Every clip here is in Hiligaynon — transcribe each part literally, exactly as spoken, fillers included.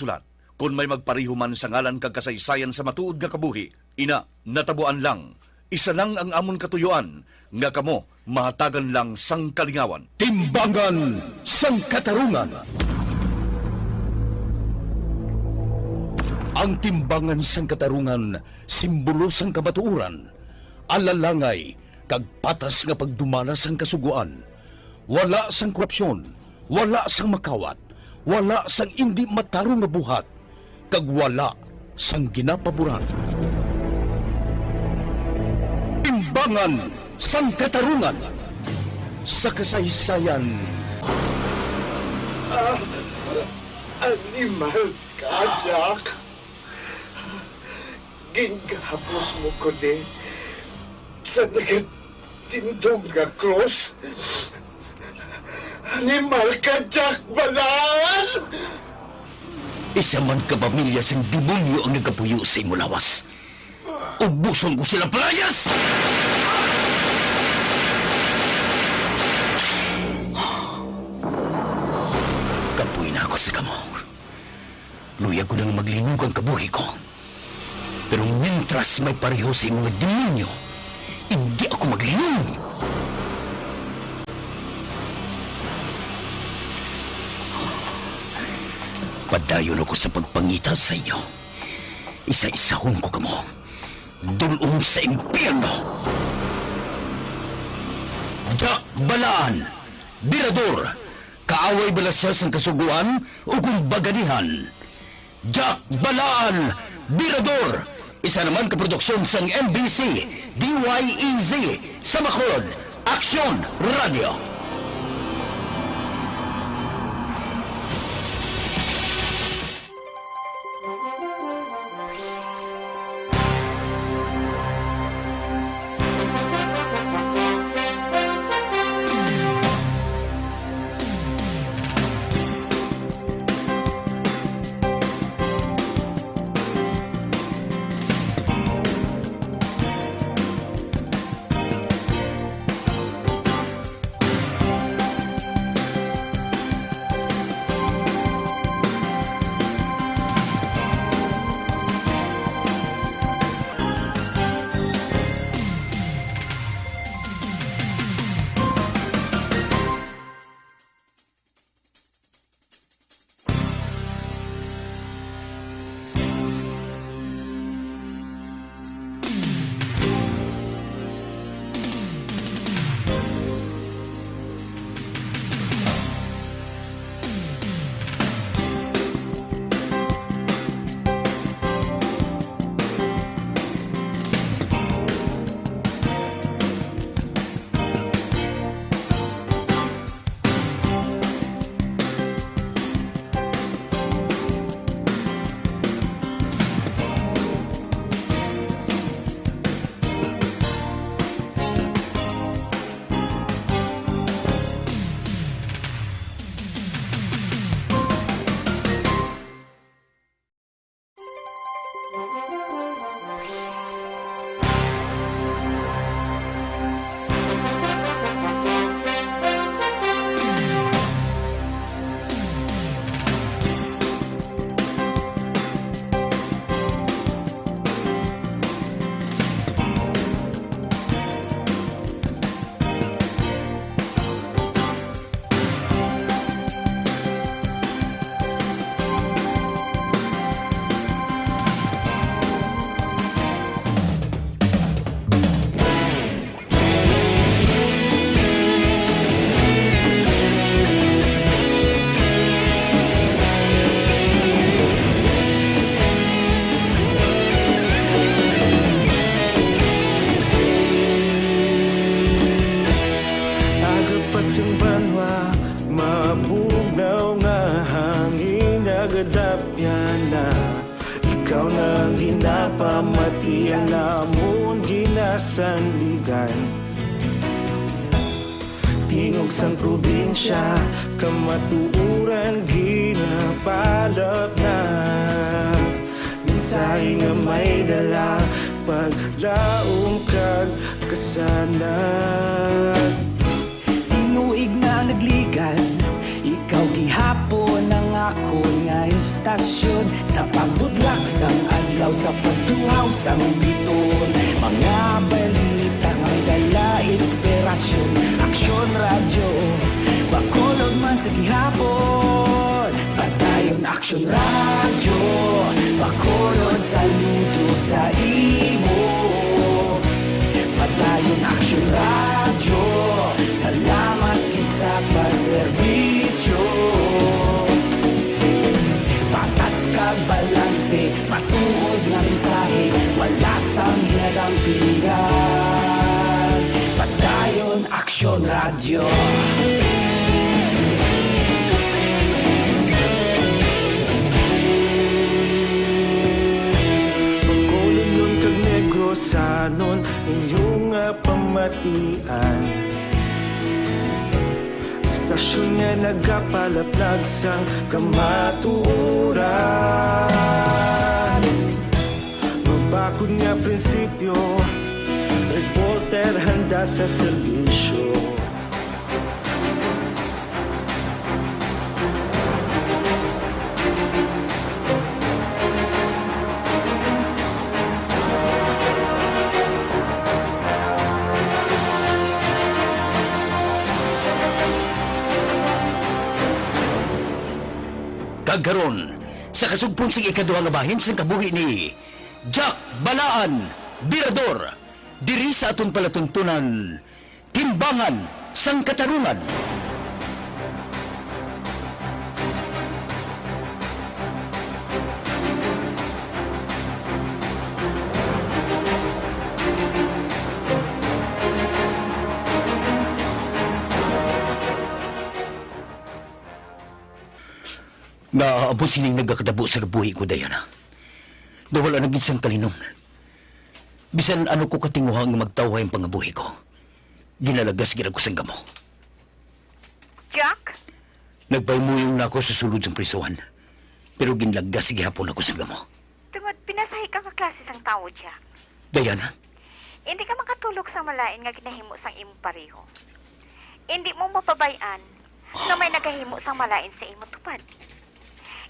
sulat. Kon may magpareho man sa ngalan kag kasaysayan sa matuod nga kabuhi, ina, natabuan lang. Isa lang ang amon katuyuan, nga kamo mahatagan lang sang kalingawan. Timbangan sang Katarungan. Ang timbangan sang katarungan, simbolo sang kamatuoran, alalangay, kag patas nga pagdumala sang kasugoan. Wala sang korupsyon, wala sang makawat, wala sang indi matarong nga buhat, kag wala sang ginapaboran. Timbangan sang Katarungan sa kasaysayan. Ah, animal ka, Jack. Gingahapos mo ko ni sa nagatindog nga krus. Animal ka, Jack Balaan! Isa man ka pamilya sing demonyo ang nagapuyo sa imo lawas. Ubuson ko sila, palayas! Kapoy na ako sa kamo. Luyag ko nang maglinog ang kabuhi ko. Pero mientras may pareho sa imo nga demonyo, indi ako maglinog. Padayon ako sa pagpangita sa inyo. Isa-isahon ko kamo. Dul-ong sa impyerno! Jack Balaan, Birador, kaaway bala sia sang Kasugoan o kon baganihan? Jack Balaan, Birador, isa naman ka produksyon sang M B C, D Y E Z, sa Bacolod, Aksyon Radio. Aga pa sing banwa, mabugnaw nga hangin nagadapyan na. Ikaw na ang ginapamati, ang amon ginasandigan. Tingog sang probinsya, kamatuoran ginapalapnap. Mensahe nga may dala, paglaom kag kasanag. Tinuig na nagligad, ikaw gihapon ang akon nga Asyon sa pagbudlak sang adlaw, sa pagtuhaw sang biton, mga balita may dala inspirasyon. Aksyon Radyo, Bacolod man sa gihapon. Padayon Aksyon Radyo, Bacolod saludo sa imo. Padayon Aksyon Radyo, salamat gid sa pagserbisyo. Patas kag balanse, matuod nga mensahe, wala sang ginadampingan. Padayon Aksyon Radyo. Bacolodnon kag Negrosanon, inyo nga pamatian. Istasyon nga nagapalaplag sang kamatuoran. Mabakod nga prinsipyo, reporter handa sa serbisyo. Kag karon, sa kasugpon sing ikaduha nga bahin sang kabuhi ni Jack Balaan Virador, diri sa aton palatuntunan, Timbangan sang Katarungan. Nga amo sining nagakatabo sa kabuhi ko, Diana. Nawala na gid sang kalinom. Bisan ano ko katinguha nga magtawhay ang pangabuhi ko, ginalagas gid ako sang gamo. Jack? Nagpahimuyong na ako sa sulod sang prisuhan, pero ginlagas gihapon ako sang gamo. Tungod pinasahi ka nga klase sang tawo, Jack. Diana? Indi ka makatulog sang malain nga ginahimo sang imong pareho. Indi mo mapabay-an nga may nagahimo sang malain sa imo tupad.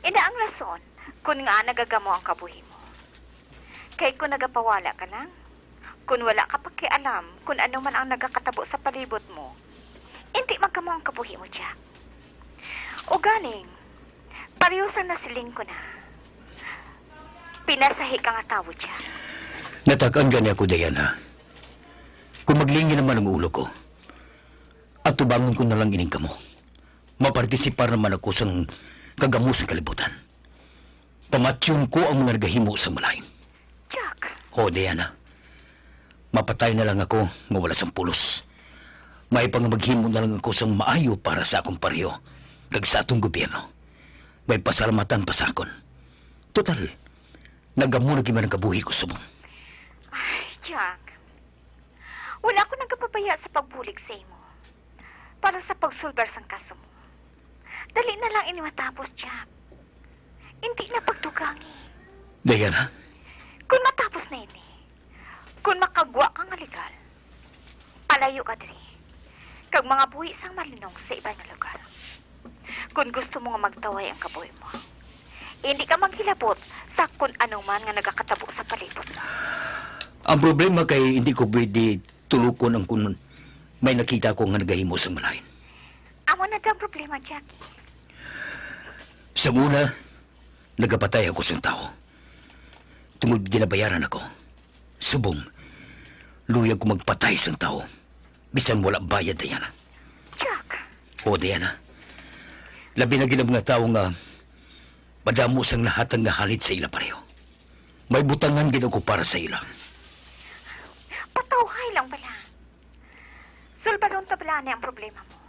Ina ang rason kon ngaa nagagamo ang kabuhi mo. Kay kon nagapawala ka lang, kon wala ka pakialam kon ano man ang nagakatabo sa palibot mo, indi magamo ang kabuhi mo, Jack. Ugaling, pareho sang nasiling ko na, pinasahi ka nga tawo, Jack. Natag-an gani ako, Diana. Kung maglingin naman ang ulo ko, atubangon ko na lang ining kamo. Mapartisipar naman ako sang kagamo sang kalibutan. Pamatyon ko ang mga nagahimo sang malain. Jack! Ho, Diana. Mapatay na lang ako nga wala sang pulos. May pa nga maghimo na lang ako sang maayo para sa akong pareho kag sa atong gobyerno. May pasalamatan pa sa akon. Total, nagamo na gid man ang kabuhi ko subong. Ay, Jack. Wala ko nagapabaya sa pagbulig sa imo para sa pagsulbar sang kaso mo. Dali na lang ini matapos, Jack. Indi na pagdugangi. Diana? Kung matapos na ini, kung makagwa ka nga legal, palayo ka diri, kag mangabuhi sang malinong sa iban nga lugar. Kon gusto mo nga magtawhay ang kabuhi mo, indi ka maghilabot sa kon ano man nga nagakatabo sa palibot mo. Ang problema kay hindi ko pwede tulukon ang kun may nakita ko nga nagahimo sang malain. Amo na ang problema, Jackie. Sa una, nagapatay ako sang tawo. Tungod ginabayaran ako. Subong, luyag ko magpatay sang tawo. Bisan wala bayad, Diana. Jack! O, Diana. Labi na gid ang mga tawo nga madamo sang nahatag nga halit sa ila pareho. May butangan gid ako para sa ila. Patawhay lang bala. Sulbaron ta bala ni ang problema mo.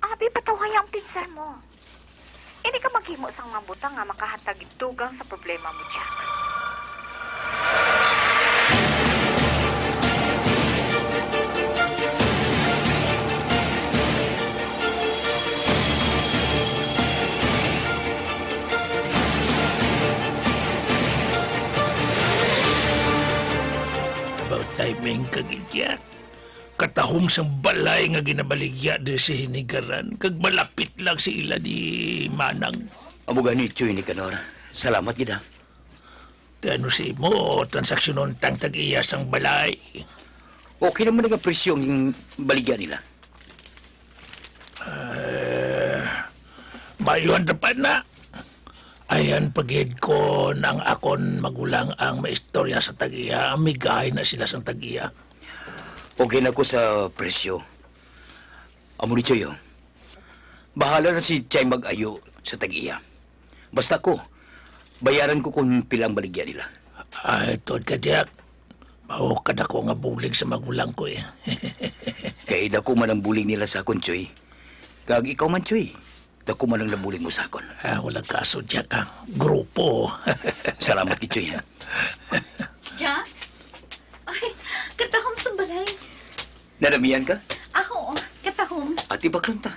Abi, patawhay ang pinsar mo. Hindi ka maghimo sang mga butang nga makahatag dugang sa problema mo, Jack. About timing ka gid, Jack. Katahom sang balay nga ginabaligya diri sa hinigaran, kag malapit lang sa ila ni Manang. Amo gani, Choy Nicanor. Salamat gid, ha. Kay ano sa imo, transaksyonon tang tag-iya sang balay. Okay naman nga presyo ang baligya nila. Ah, mayuhan dapat na. Ayan pa gid kon ang akon magulang ang maistorya sa tag-iya, amigahay na sila sang tag-iya. Okay na ko sa presyo. Amo ni Choy, oh. Bahala na si Chay mag-ayo sa tag-iya. Basta ko, bayaran ko kung pila ang baligya nila. Ay, tuod ka, Jack. Mao ka dako nga bulig sa magulang ko, eh. Kay dako man ang bulig nila sa akon, Choy. Kag ikaw man, Choy, dako man ang nabulig mo sa akon. Ah, walang kaso, Jack, ah. Grupo. Salamat gid, Choy, ha. Jack? Ay, katahom sa balay. Nadamian ka? Ako, katahom. Ati, baklon ta.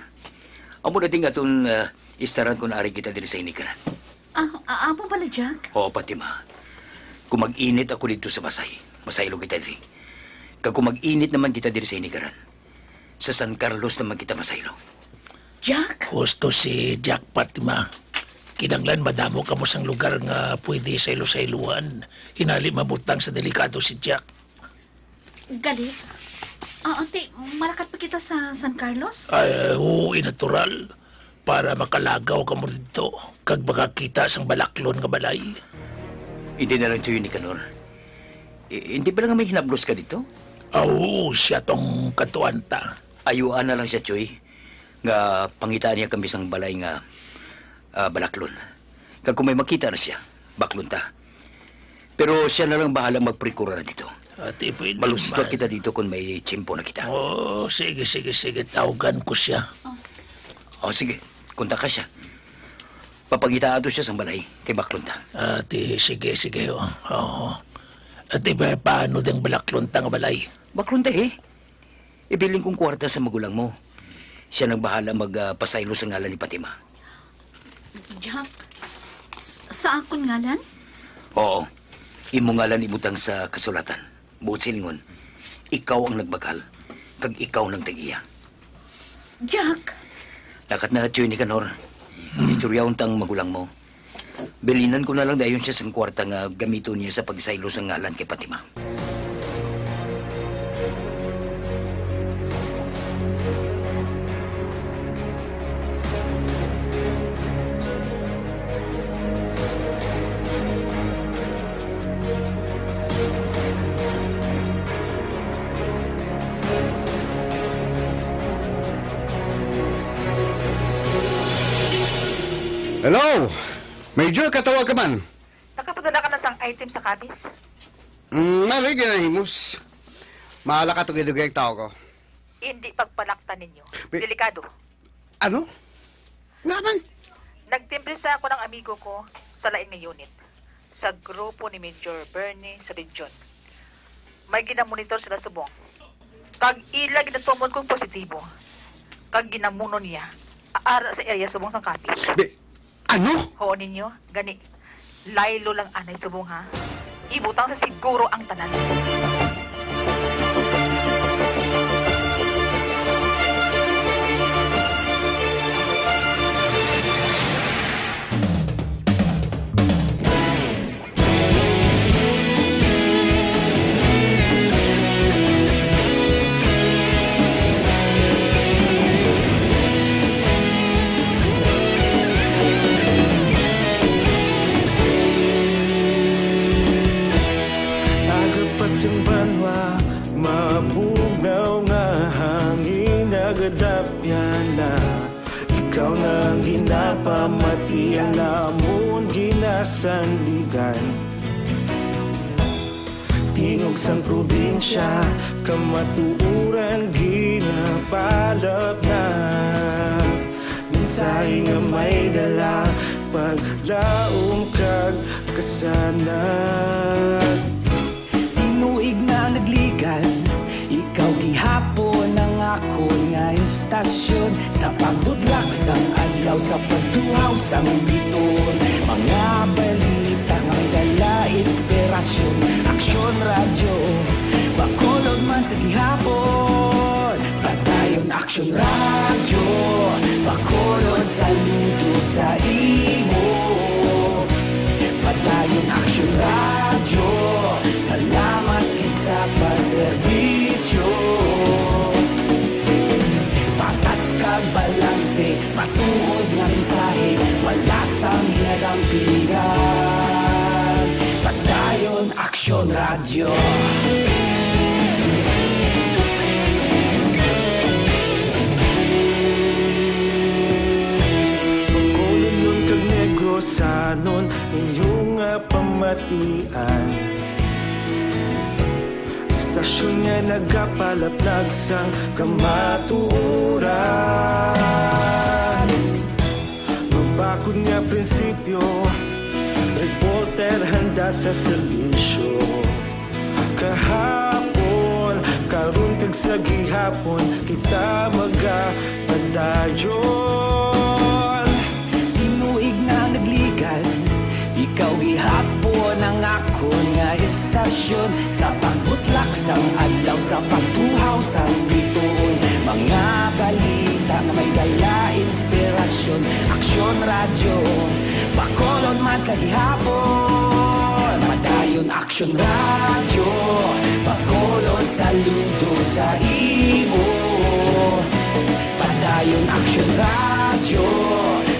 Amo na ding aton, ah, istaran kung ari kita diri sa hinigaran. Ah, a-, amo bala, Jack? Oo, Fatima. Kung mag-init ako dito sa Masay, masaylo kita diri. Kag kung mag-init naman kita diri sa hinigaran, sa San Carlos naman kita masaylo. Jack? Husto si Jack, Fatima. Kinahanglan madamo kamo sang lugar nga pwede saylo-sayluhan. Hinali mabutang sa delikado si Jack. Gali? Ah, ante, malakat pa kita sa San Carlos? Ay, oo, natural. Para makalagaw kamo didto, kag makakita sang balaklon nga balay. Hindi na lang, Choy Nicanor. I-, hindi ba lang may hinablos ka dito? Ah, oo, siya tong katuan ta. Ayuan na lang siya, Choy, nga pangitaan niya kami sang balay nga, ah, balaklon. Kag kung may makita na siya, baklon ta. Pero siya na lang bahala magprikura na dito. Ati, pwede Malusot man. Kita dito kung may tiyempo na kita. Oh, sige, sige, sige. Tawgan ko siya. Oh, sige. Kontak ka siya. Papangita ato siya sa balay kay baklon ta. Ati, sige, sige. Oh, oh. Ati, pa-, paano ding balaklon ta nga balay? Baklon ta, eh. Ibilin kong kwarta sa magulang mo. Siya nang bahala mag, ah, pasaylo sa ngalan ni Fatima. Jack, s-, sa akon ngalan? Oo. Imo ngalan ibutang sa kasulatan. Buot silingon, ikaw ang nagbakal, kag ikaw nang tag-iya. Jack! Lakat na, Choy Nicanor. Istoryahon ta ang magulang mo. Bilinan ko na lang dayon siya sang kwarta nga gamiton niya sa pagsaylo sang ngalan kay Fatima. Hello! Major, katawag ka man. Nakapadala ka na sang item sa Capiz? Mm, mali, ginahimos. Mahala ka, tugay-dugay ang tao ko. Hindi pagpalakta ninyo. May Delikado. Ano? Nga man? Nagtimbre sa ako ng amigo ko sa lain nga unit, sa grupo ni Major Bernie sa region. May ginamonitor sila subong. Kag ila ginatumon kung positibo. Kag ginamuno niya, aara sa area subong sang Capiz. Be-, ano? Huo ninyo, gani, laylo lang anay subong, ha. Ibutang sa siguro ang tanan. Aga pa sing banwa, mabugnaw nga hangin nagadapyan na. Ikaw na ang ginapamati, ang amon ginasandigan. Tingog sang probinsya, kamatuoran ginapalapnap. Mensahe nga may dala, paglaom kag kasanag. Tinuig na nagligan, ikaw gihapon ang akon nga istasyon. Sa pagbutlak sang adlaw, sa pagtuhaw sang biton, mga balita nga dala inspirasyon. Aksyon Radyo, Bacolod man sa gihapon. Padayon Aksyon Radyo, Bacolod, saludo sa imo Bacolodnon kag Negrosanon, inyo nga pamatian. Istasyon nga nagapalaplag sang kamatuoran. Mabakod nga prinsipyo, reporter handa sa serbisyo. Kahapon, karon kag sa gihapon, kita magapadayon. Tinuig na nagligad, ikaw gihapon ang akon nga istasyon. Sa pagbutlak sang adlaw, sa pagtuhaw sang bituon, mga balita nga may dala inspirasyon. Aksyon Radyo, Bacolod man sa gihapon. Padayon Aksyon Radyo, Bacolod, saludo sa imo. Padayon Aksyon Radyo,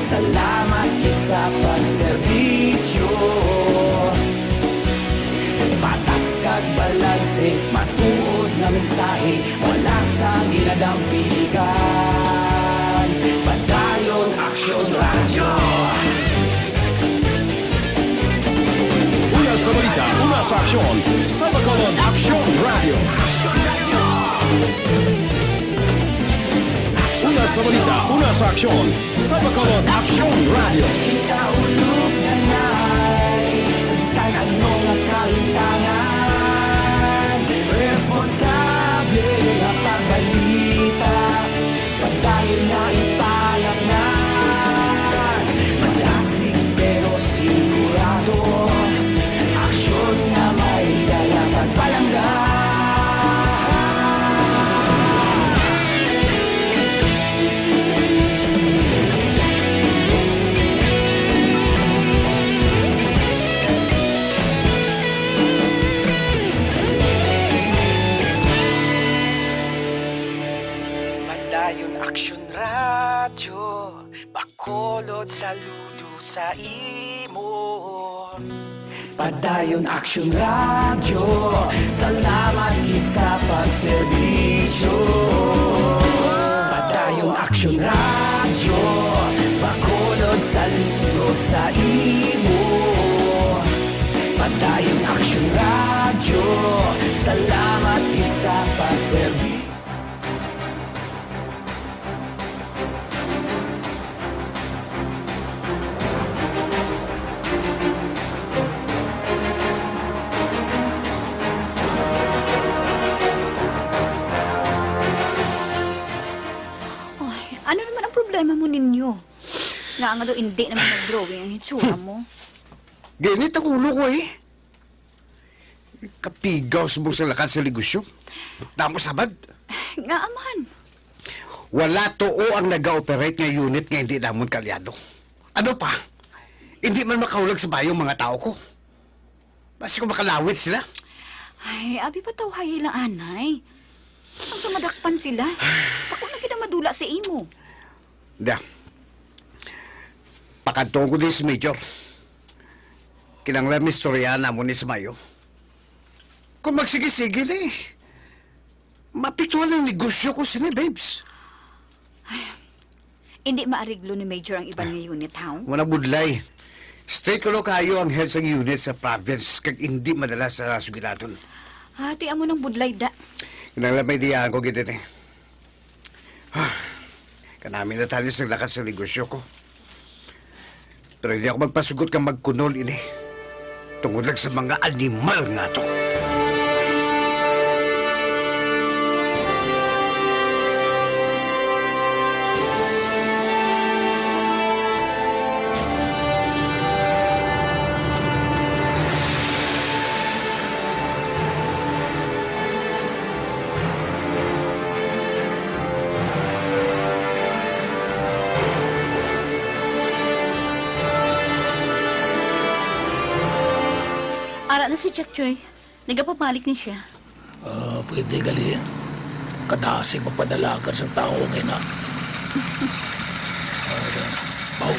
salamat gid sa pagserbisyo. Patas kag balanse, matuod nga mensahe, wala sang ginadampigan. Padayon Aksyon Radyo. Una sa balita, una sa aksyon, sa Bacolod Aksyon Radyo. Una sa balita, una sa aksyon, sa Bacolod Aksyon Radyo. Ikaulog na na'y sa bisan ano nga kahitangan. Responsable nga pagbalita, padayon nga ipalaknag. Madasig pero sigurado, aksyon nga may dala kag palangga. Padayon Aksyon Radyo, Bacolod, saludo sa imo. Padayon Aksyon Radyo, salamat gid sa pagserbisyo. Padayon Aksyon Radyo, Bacolod, saludo sa imo. Padayon Aksyon Radyo, salamat gid sa pagserbisyo. Ay, ano naman ang problema mo ninyo? Nga nga daw hindi naman nag-drawing ang hitsura mo. Gainit ang ulo ko eh. Kapigaw subong sa lakad sa negosyo. Damo sabad. Nga man. Wala tuo ang naga-operate nga unit nga hindi namon kaalyado. Ano pa? Hindi man makahulag sa bayo ang mga tao ko. Basi ko makalawit sila. Ay, abi pa tawhay lang, anay. Ang sa madakpan sila. Ako na gid ang madula sa imo. Da. Pakadto ko din si Major. Kinahanglan maistoryahan namon ni sa mayo. Kung magsige-sige ni, mapiktuhan ang negosyo ko sini, babes. Hindi maariglo ni Major ang iban nga unit, haw? Wala budlay. Straight ko kaayo ang head sang unit sa province, kag hindi madala sa sugilanon. Ati amo nang budlay, da. Kinahanglan may diyahan ko gid ini. Ah, kanami na tali sa lakas sa negosyo ko. Pero hindi ako magpasugot nga magkunol ini tungod lang sa mga animal nga to. Ara na si Jack Choi. Nagapabalik ni siya. Ah, pwede gali. Kadasig magpadalagan sang tawo nga ina. Ah, baw.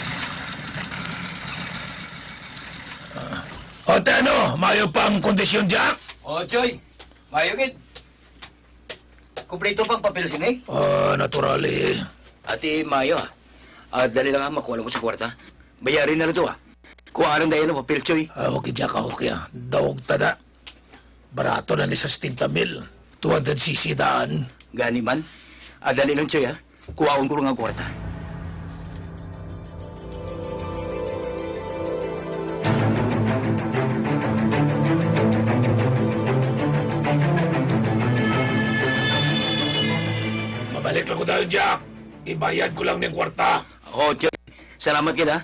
Ah. O, te, ano? Mayo pang kondisyon, Jack? O, Choy, maayo gid. Kumpleto pa ang papel sini? Ah, natural eh. Ati, maayo, ah. Ah, dali lang, ah, makuha lang ko sa kwarta. Bayari na lang to, ah. Kuha lang dayon ang papel, Choy. Ah, okay, Jack, ah, okay, ah. Daog ta na. Barato na ni sa setenta mil. Two hundred C C daan. Gani man. Ah, dali lang, Choy, ah. Kuhaon ko nga kwarta. Mabalik lang ko dayon, Jack. Ibayad ko lang ning kwarta. Oh, Choy. Salamat gid, ha.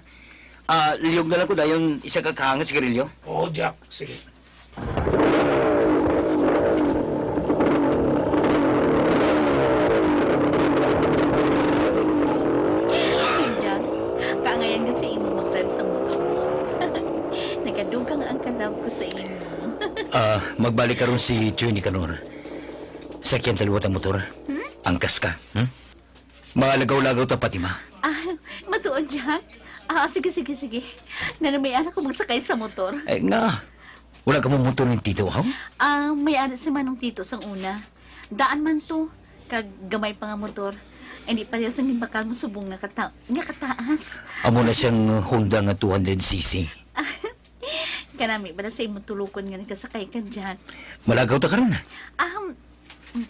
Ah, liyog na lang ko dayon isa ka kahanga sigarilyo. Oo, Jack. Sige. Kuya, kaangayan gid sa imo mag-drive sa motor. Nagadugang ang ka-love ko sa imo. Ah, magbalik karon si Chuy Nicanor. Sakyan ta liwat ang motor. Hmm? Angkas ka, hmm? Malagaw-lagaw ta, Fatima. Ah, matuod, Jack. Ah, sige, sige, sige. Nanumay-ara ko magsakay sa motor. Eh, nga, wala ka mo motor ni Tito, ha? Ah, may-ari si Manong Tito sang una. Daan man to, kag gamay pa nga motor. Hindi pareho sang ginbakal mo subong nga kata-, nga kataas. Amo na siyang Honda nga two hundred C C. Kanami bala sa imo tulokon nga nagkasakay ka, Jack. Malagaw ta karon, ha? Um,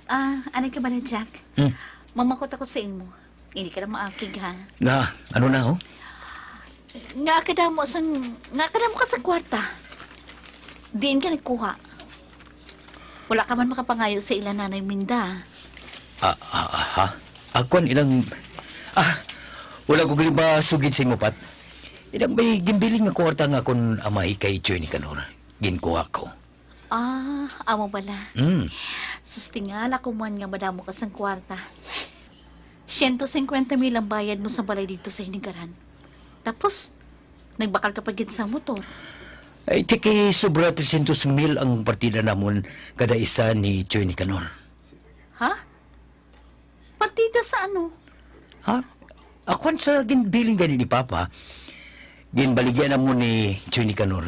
ah, anay ka bala, Jack? Hmm. Mamakot ako sa imo. Hindi ka na maakig, ha? Nga, ano na, oh? Nga kadamo sang, nga kadamo ka sa kwarta. Diin ka nagkuha? Wala ka man makapangayo sa ila Nanay Minda. Ah, ah, ah, ha? Akon ilang, ah, wala ko gani ba sugid sa imo, Pat? Ilang may ginbiling nga kwarta nga akon amay kay Joy Nicanor. Ginkuha ko. Ah, amo bala. Mm. Sus, tingala ko man nga madamo ka sang kwarta. Siyento singkwenta mil ang bayad mo sa balay dito sa Hinigaran. Tapos, nagbakal ka pa gid sa motor. Ay, tiki sobra tresyentos mil ang partida namon kada isa ni Joy Nicanor. Ha? Partida sa ano? Ha? Akwan sa ginbiling gani ni Papa, ginbaligyan namon ni Joy Nicanor.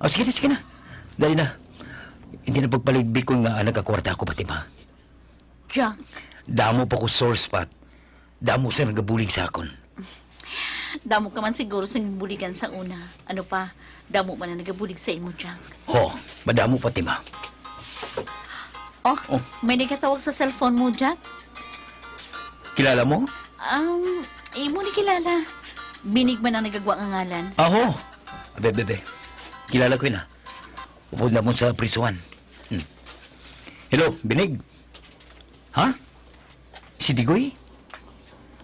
O, sige na, sige na. Dali na. Hindi na pagpaligbikon nga nagkakwarta ako, Fatima. Jack. Damo pa ko source, Pat. Damo sa nagabulig sa akon. Damo ka man siguro sa buligan sa una. Ano pa, damo man ang nagabulig sa imo, Jack. Ho, madamo, Fatima. Oh, Oh. May nagkatawag sa cellphone mo, Jack? Kilala mo? Um, imo ni kilala. Binig man ang nagagwa nga ngalan. Aho! Abe, abe, abe. Kilala ko yun, ah. Upod na mo sa prisuhan. Hmm. Hello, Binig? Ha? Si Digoy?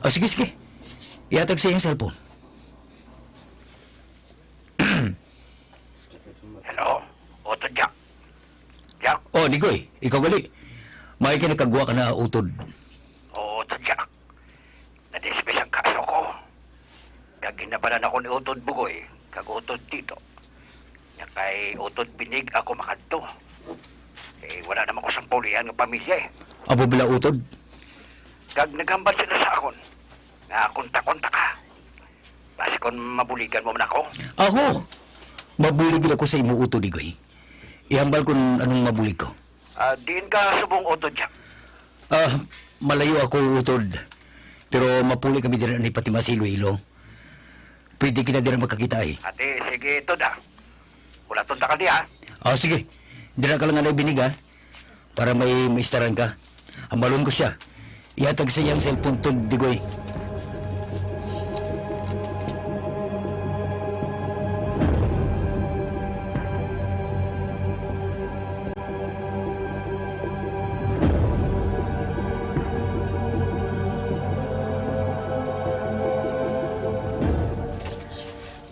Ah, sige, sige. Ihatag sa iyang cellphone. Hello? Utod, Jack? Jack? Oh, Digoy, ikaw gali. May ka nakagwa ka na utod. Oo, Utod, Jack. Nadismiss ang kaso ko. Kag ginabalan ako ni Utod Bugoy, kag Utod Tito. Nga kay Utod Binig ako makadto. Eh, wala naman ko sang paulian nga pamilya eh. Abo bala, Utod? Kag naghambal sila sa akon nga kontak-kontak ka. Basi kon mabuligan mo man ako. Ako? Mabulig gid ako sa imo, Utod Digoy. Ihambal kon anong mabulig ko. Ah, diin ka subong utod, Jack? Ah, malayo ako utod. Pero mapuli kami dira ni Fatima sa Iloilo. Pwede kita dira magkakita, eh. Ate, sige, utod, ah. Ulaton ta ka di, ah. Ah, sige. Dira ka lang anay, Binig, ah. Para may maistaran ka. Hambalon ko siya. Ihatag sa iyang cellphone, Utod Digoy.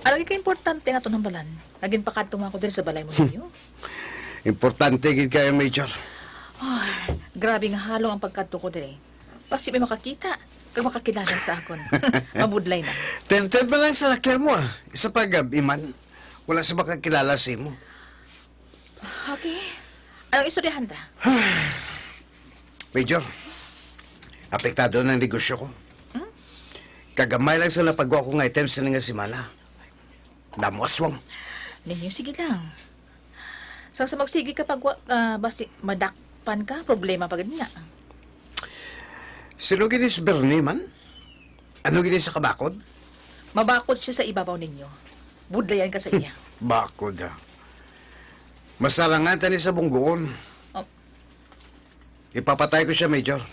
Ano gid ka importante nga aton hambalan? Nga ginpakadto mo ako diri sa balay mo ninyo? Importante gid kaayo, Major. Ay, grabe nga halong ang pagkadto ko diri. Basi may makakita kag makakilala sa akon. Mabudlay na. Temtem pa lang sa lakyan mo, ah. Isa pa gab-i man. Wala sa makakilala sa imo. Okay. Anong istoryahan ta? Major, apektado na ang negosyo ko. Hmm? Kagamay lang sa napagwa ko nga items sini nga semana. Damo aswang. Ninyo, sige lang. Sang sa magsigi ka pag wa-, ah, basi madakpan ka, problema pa gid na. Sino gini si Bernie man? Ano gini sa kabakod? Mabakod siya sa ibabaw ninyo. Budlayan ka sa iya. Bakod, ha? Masalangan tani sa bunggoon. Oh. Ipapatay ko siya, Major.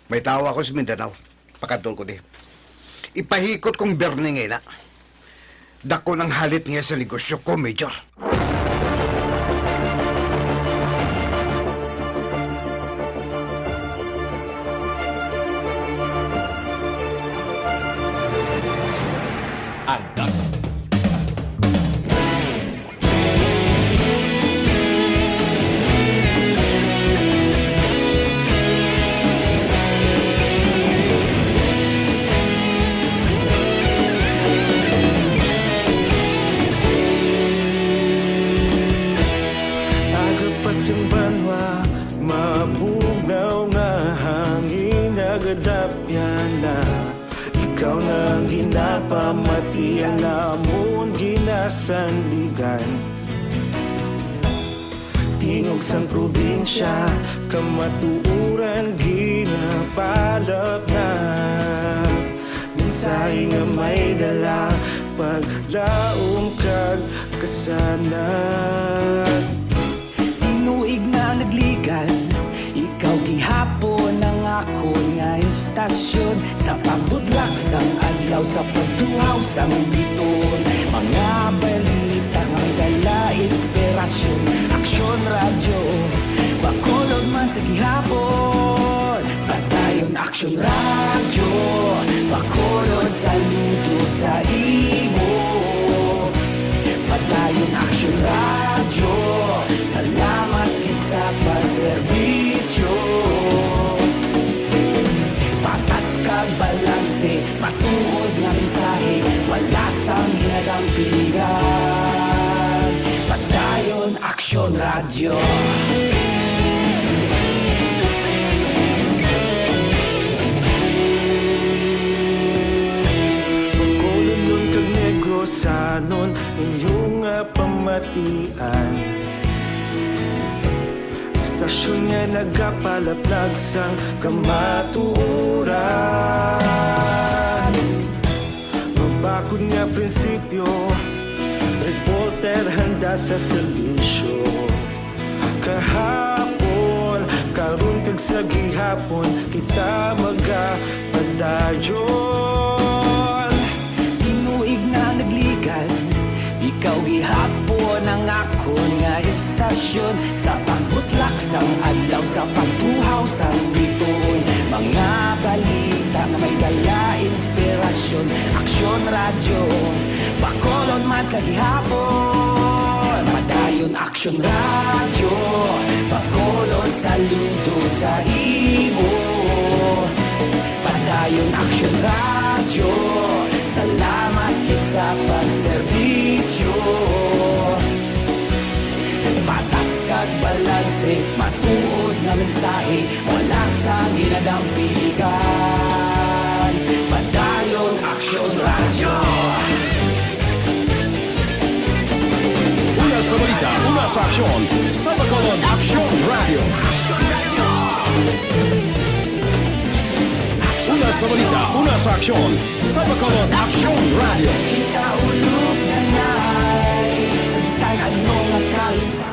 May tawo ako sa Mindanao. Pakadtol ko di. Ipahikot kong Bernie nga ina. Dako nang halit niya sa negosyo ko, Major. Ang Aga pa sing banwa, mabugnaw nga hangin, nagadapyan na. Ikaw na ang ginapamati, ang amon ginasandigan. Tingog sang probinsya, kamatuoran ginapalapnag. Mensahe nga may dala, paglaom kag kasanag. Tinuig na nagligad, ikaw gihapon ang akon nga istasyon. Sa pagbutlak sang adlaw, sa pagtuhaw sang bituon, mga balita nga may dala inspirasyon. Aksyon Radyo, Bacolod man sa gihapon. Padayon Aksyon Radyo, Bacolod, saludo sa imo. Padayon Aksyon Radyo, salamat gid sa pagserbisyo. Patas kag balanse, matuod nga mensahe, wala sang ginadampigan. Padayon Aksyon Radyo. Bacolodnon kag Negrosanon, inyo nga pamatian. Istasyon nga nagapalaplag sang kamatuoran. Mabakod nga prinsipyo, reporter handa sa serbisyo. Kahapon, karon kag sa gihapon, kita magapadayon. Tinuig na nagligad, ikaw gihapon ang akon nga istasyon. Sa pagbutlak sang adlaw, sa pagtuhaw sang bituon, mga balita nga may dala inspirasyon. Aksyon Radyo, Bacolod man sa gihapon. Padayon Aksyon Radyo, Bacolod, saludo sa imo. Padayon Aksyon Radyo, salamat gid sa pagserbisyo. Patas kag balanse, matuod nga mensahe, wala sang ginadampigan. Padayon Aksyon Radyo. Una sa balita, una sa aksyon, sa Bacolod Aksyon Radyo. Una sa balita, una sa aksyon, sa Bacolod Aksyon Radyo. Ikaulo na na'y sa bisan ano nga kalimtan.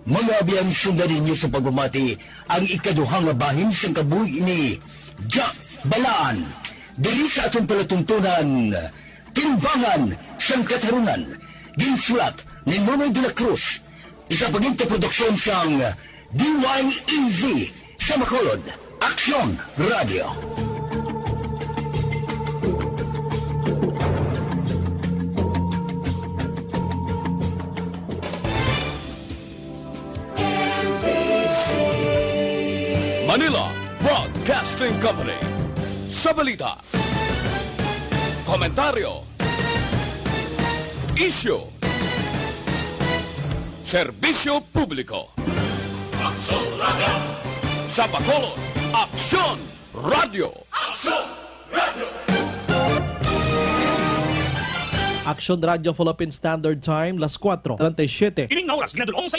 Mga abyan, sundan ninyo sa pagpamati ang ikaduha nga bahin sang kabuhi ni Jack Balaan diri sa aton palatuntunan, Timbangan sang Katarunan. Ginsulat ni Nonoy de la Cruz, isa pa gid ka produksyon sang D Y E Z sa Bacolod, Aksyon Radio. Manila Broadcasting Company. Sa balita, komentaryo, isyu, serbisyo publiko. Aksyon Radio. Sa Bacolod, Aksyon Radio. Aksyon Radio. Action Radio Philippine Standard Time, las kuwatro treinta y siete. Ining nga oras ginadul-ong sa